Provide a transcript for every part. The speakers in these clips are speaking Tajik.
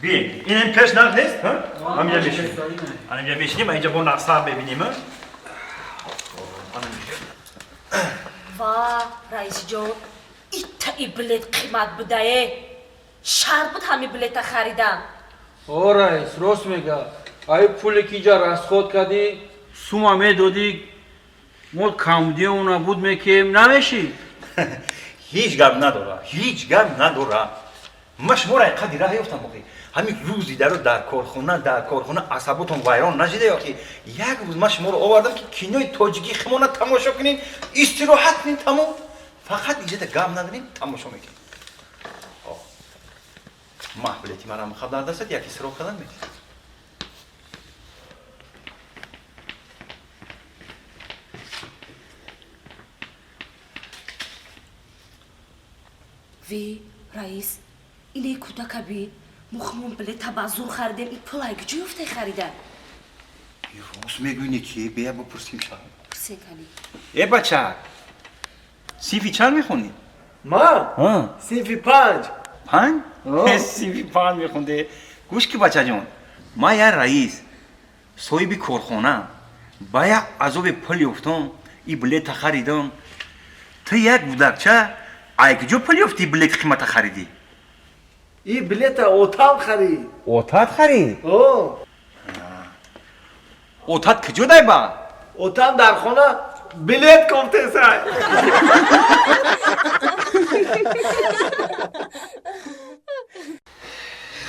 Би, ин пеш нақ нест, ҳа? Ҳаминҷа мешинем. Ҳаминҷа мешинем, инҷа бо нақсар мебинем, ҳа? Ва, раисҷон, иттаи билет қимат будае. Шарт буд ҳами билета харидан. О, раис, рост мега. Ай пуле ки иҷа расход кардӣ, сума медодӣ, мо камдиёна буд мекем, намешӣ? Ҳеҷ гап надора, ҳеҷ гап надора. Ма шуморо ин қадри раҳ ёфтам охи. Ҳамин рӯзи даро дар корхона асаботон вайрон нашида охи. Як рӯз ман шуморо овардам ки кинои тоҷикӣ химона тамошо кунем, истироҳат кунем, тамом. Фақат иҷода гап надорем, тамошо мекунем. Маҳ билети марам хаб дар дастат, яки сироқ кардан мекунем. Ви, раис, ине кӯдака би, мо хумон билета ба зур харидем, ин пул ай куҷо ёфтай харида? Рост мегӯйне ки бия бипурсим ша. Пурсен кани. Э бача, синфи чанд мехонӣ? Ма? Синфи 5. 5? О. Синфи 5 мехонде. Гӯш ки бачаҷон, ман як раис, соҳиби корхона, ба як азоби пул ёфтам, и билета харидам. Ту як гудакча, ай куҷо пул ёфти билети қимата харидӣ? И билета отам харид. Отат харид? О. Отат куҷо дай ба? Отам дар хона билет кофтесай.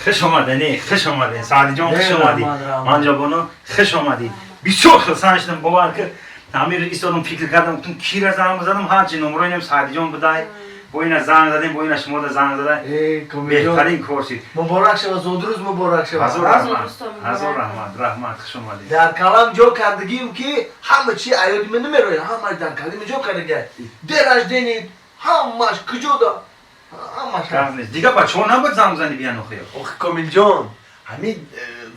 Хуш омаден, хуш омаден, Саъдиҷон, хуш омадӣ. Раҳмат, раҳмат. Манҷобоно, хуш омадӣ. Бисёр хурсанд шудам, бовар ки ҳамин истодам, фикр кардам, гуфтам кира занг бизанам, ҳарчи номро инам Саъдиҷон будай. Бо ина занг задем, бо ина шумода занг задай. Э, Комилҷон. Беҳтарин кор шид. Муборак шава, зодрӯз муборак шава. Ҳазор раҳмат. Рустам, Ҳазор муборак. раҳмат, раҳмат, хуш омадед. Дар калам ҷо кардагим ки ҳама чи аёди мен намерояд, ҳамаш дар калами ҷо кардага. День рождения ҳамаш куҷода? Ҳамаш. Гап нест. Дигар бачаҳо набуд занг бизанӣ биян охир? Охи Комилҷон, ҳамин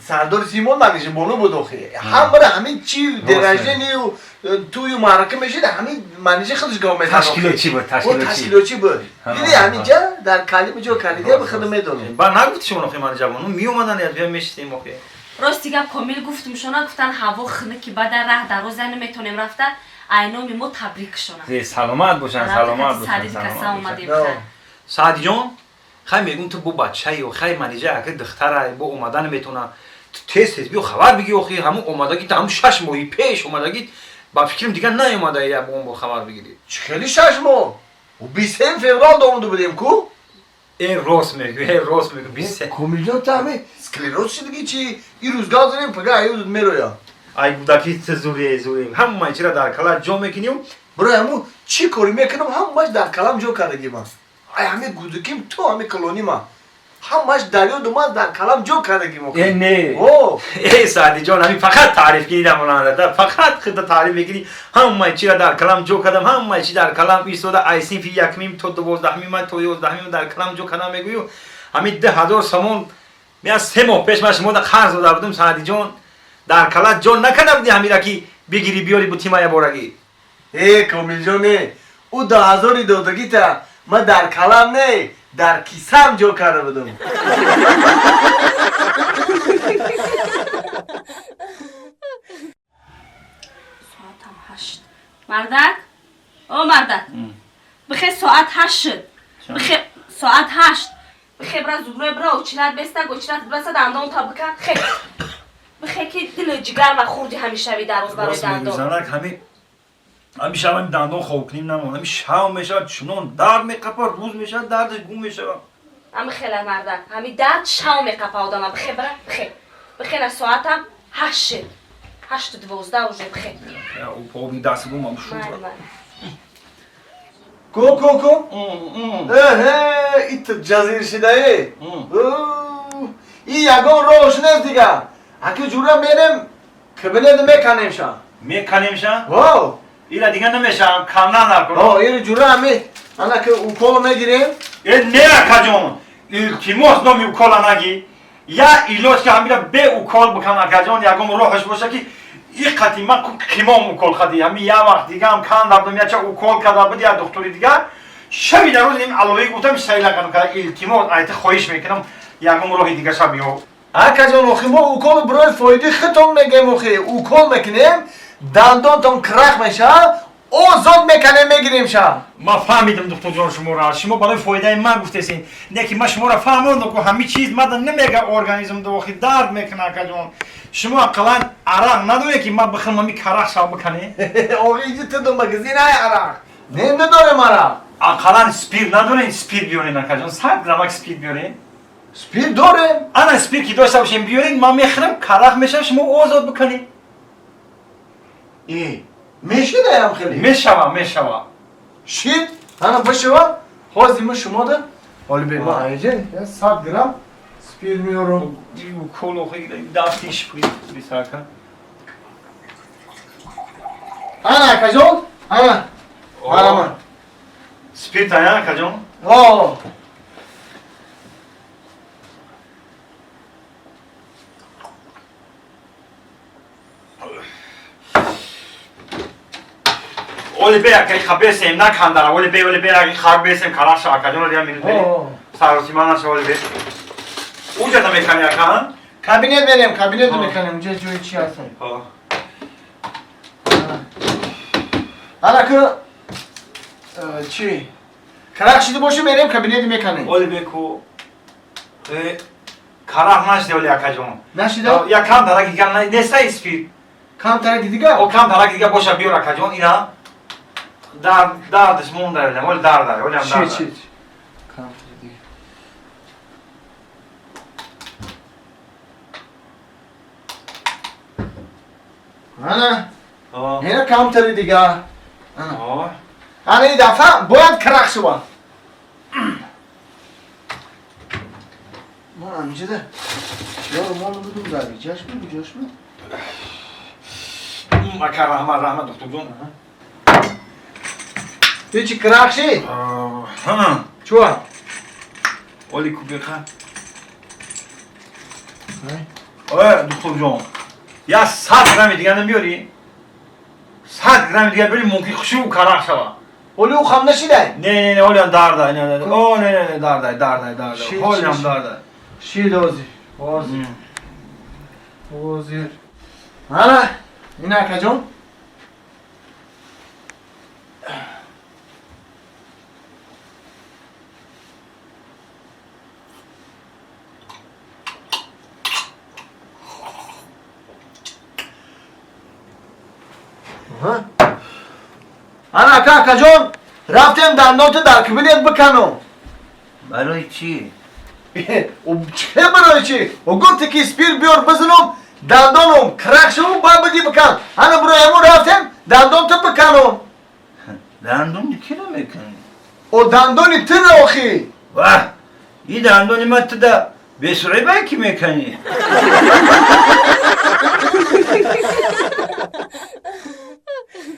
сардори Симон манижи боло буд охи. Ҳамара ҳамин чи день рождения тую маърака мешид, ҳамин манижи худаш гав мезад. Ташкилотчӣ буд, ташкилотчӣ. Ташкилотчӣ буд. Диди ҳаминҷа дар калими ҷо кардага ба худ медонем. Ба нагуфти шумо охир ман ҷавону меомадан я мешистем охир. Рости гап Комил гуфтум, шона гуфтан ҳаво хунуки бада раҳ дароза наметонем рафта, айноми мо табрикшона. Саломат бошанд, саломат бошанд. Саъди каса омадем. Саъдиҷон, хай мегум ту бо бачаи, хай манижа ака духтара бо омадан метона. Ту тез тез биё хабар бигӣ охи, ҳамун омадагӣ ҳамун 6 моҳи пеш омадагӣ ба фикрам дигар наомада я бо он бо хабар бигирӣ. Чӣ хели 6 моҳ? 23 феврал омада будем ку? Э рост мегӯ, э рост мегӯ, 23. Комилҷон, ту ҳамин склероз шидагӣ чи? И рӯзгар занем, пага ай мероя. Ай гудаки ту зуре, зуре. Ҳамаи чира дар кала ҷо мекунӣ? Барои ҳамун чӣ корӣ мекунам, ҳамаш дар калам ҷо кардагӣ ман. Ай ҳамин гудаким то ҳамин калони ман. Ҳамаш дар ёду ман дар калам ҷо кардагӣ мо. Э не. О, Э Саъдиҷон, ҳамин фақат таъриф кунӣ дар монандата, фақат худта таъриф мекунӣ. Ҳамаи чира дар калам ҷо кардам, ҳамаи чи дар калам истода, ай синфи якмим то 12-мим ман то 11-мим дар калам ҷо кардам мегӯю. Ҳамин 2000 сомон меа 3 моҳ пеш ман шумода қарз дода будам, Саъдиҷон. Дар кала ҷо накарда будӣ ҳамира ки бигирӣ биёрӣ бу тима яборагӣ. Э Комилҷон, э, ӯ 2000 додагита ман дар калам не, дар кисам ҷо карда будам. Соатам 8. Мардак? О мардак. Бихе соат 8 шуд. Бихе соат 8. Бихе бра зуброй бра очилат беста, очилат браса дандон та бикан. Хе. Бихе ки дили ҷигар ва хурди ҳамешави дароз барои дандон. Занак ҳамин ҳамин шаб ҳамин дандон хоб кунем намон. Ҳамин шаб мешавад чунон дард меқапад, рӯз мешавад дардаш гум мешавад. Ҳами хела мардак. Ҳами дард шав меқапа одама. Бихе бра, бихе. Бихе на соатам 8 шуд. 8:12 уже бихе. Оби даст гум ам шуд. Май, май. Ку ку ку. Эҳе, ит ҷазир шидае. И ягон роҳш нест дигар. Аки ҷура мерем кабинет меканем ша. Меканем ша? Во. Ила дигар намешавам, камна накун. О, ира ҷура ҳами ана ки укол мегирем. Э не акаҷон, илтимос номи укола нагӣ. Я илоҷ ки ҳамира бе укол бикан акаҷон, ягон роҳаш боша ки и қати ман қимом укол хади. Ҳами я вақт дигаам канда будам, яча укол карда буд я духтури дигар. Шаби дар рӯз ин алои гуфтам сайла кардам, илтимос айти хоҳиш мекунам. Ягон роҳи дигаша биё. Акаҷон, охи мо укол барои фоидаи худтон мегем, охи укол мекунем, дандонтон крах мешавад, озод мекунем, мегирем ша. Ман фаҳмидам, духтурҷон, шуморо. Шумо барои фоидаи ман гуфтесин. Не ки ман шуморо фаҳмондам, ку ҳамин чиз мада намега, организм охи дард мекунад, акаҷон. Шумо ақаллан арақ надоред, ки ман бихӯрам, ҳами карах шав биканӣ? Охи иҷи ту магазин ай арақ не надорем, арақ. Ақаллан спирт надоред? Спирт биёред, акаҷон, 100 граммак спирт биёред. Спирт дорем. Ана, спирт ки дошта бошем, биёред, ман мехӯрам, карах мешавам, шумо озод биканед. Э, мешидаям хеле. Мешава, мешава. Шид, ана бишава, ҳозир мо шумо да ҳоли бе ма аиҷа 100 грамм спирт меорам. Укол охи дафти шприт бисака. Ана, акаҷон, ана, ана. Спирт ая, акаҷон? О. Оли бе, акай, хабесем накандара, оли бе, оли бе, аки хак бесем, караша, акаҷон, оли ям бе. Саросима наша, оли бе. Уҷа да мекани, ака? Кабинет мерем, кабинет меканем, уҷа ҷои чи ҳастем. Ана ку чи карах шида боша, мерем кабинет меканем. Оли бе ку. Карах нашида, оли, акаҷон. Нашида? Я кам тараки дига нестай спирт. Кам тараки дига? О, кам тараки дига боша, биёр, акаҷон, ина. Дард, дардаш монда, оли дард, оли ам дард. Чи, чи? Кам тараки дига. Ана. Ина камтари дига. Ана. Ана, ин дафъа бояд карах шава. Ман амҷида чиёро монда будум, дар иҷаш буд, куҷош буд? Ака, раҳмат, раҳмат, духтурҷон. Ҳечи крах шид? Чуа? Оли кубиқа. Ой, духтурҷон. Я 100 грамми дига намеёрӣ? 100 грамми дига биёрӣ, мумкин хушрӯ карах шава. Оли ӯ хам нашидай? Не, не, не, олиам дардай, не, не, о, не, не, не, дардай, дардай, дардай. Олиам дардай. Шид, ҳозир. Ҳозир. Ҳозир. Ана, ина, акаҷон. Ана, ака, акаҷон, рафтем дандонто дар кабинет биканум. Барои чӣ? Че барои чӣ? О, гуфте ки спирт биёр, бизанум, дандонум крах шаву, ба биди бикан. Ана, барои ҳамон рафтем дандонто биканум. Дандони киро мекунӣ? О, дандони тира, охи. Ваҳ, и дандони ма туда бесроиба ки мекунӣ?